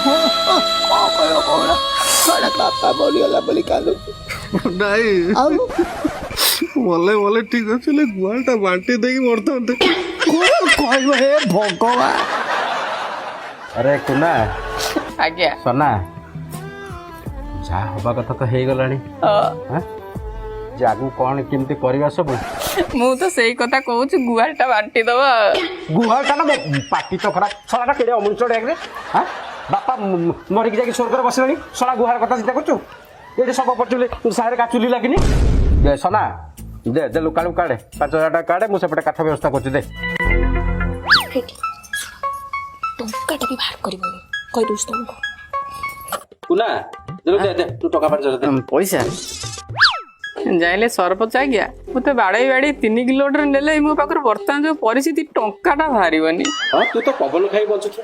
କଣ କହିବ କହୁନ? ଶଳା ବାପା ମରିଗଲା ବୋଲି କାନ୍ଦୁଛି। ନାଇଁ। ଆଉ ମଲେ ମଲେ ଠିକ ଅଛି, ହେଲେ ଗୁହାଳଟା ବାଣ୍ଟି ଦେଇକି ମରିଥାନ୍ତେ। କଣ କହିବ ହେ ଭଗବାନ! ଆରେ କୁନା। ଆଜ୍ଞା। ସନା, ଯାହା ହବା କଥା ତ ହେଇଗଲାଣି। ହଁ। ହାଁ? ଯେ ଆଗକୁ କ'ଣ କେମିତି କରିବା ସବୁ? ମୁଁ ତ ସେଇ କଥା କହୁଛି, ଗୁହାଳଟା ବାଣ୍ଟି ଦବା। ଗୁହାଳଟା ନା, ପାଟି ତ ଖରାପ। ଶଳାଟା କେଡ଼େ ଅମଣିଷ ଡାକରେ। ହାଁ, ବାପା ମରିକି ଯାଇକି ସ୍ୱର୍ଗରେ ବସିଲାଣି, ଶଳା ଗୁହାଳ କଥା ଚିନ୍ତା କରୁଛୁ। ଏଠି ସବୁ ପଚୁଲି ସାହିରେ କା ଚୁଲି ଲାଗିନି। ଦେ ସନା, ଦେ ଦେ, ଲୁକାଳୁ କାଢେ, 5,000 ଟଙ୍କା କାଢେ। ମୁଁ ସେପଟେ କାଠ ବ୍ୟବସ୍ଥା କରୁଛି, ଦେ। ଟଙ୍କାଟା ବି ବାହାର କରିବନି, କହିଦଉଛି ତମକୁ। କୁନା, ଦେ ଦେ ଦେ, ତୁ ଟଙ୍କା 5,000 ଦେ। ପଇସା। ଯାଇଲେ ସରପଞ୍ଚ ଆଜ୍ଞା, ମତେ ବାଡ଼େଇ ବାଡ଼େଇ 3 କିଲୋମିଟର ନେଲେ, ମୋ ପାଖରେ ବର୍ତ୍ତମାନ ଯୋଉ ପରିସ୍ଥିତି, ଟଙ୍କାଟା ବାହାରିବନି। ହଁ, ତୁ ତ ପବନ ଖାଇ ବଞ୍ଚୁଛୁ।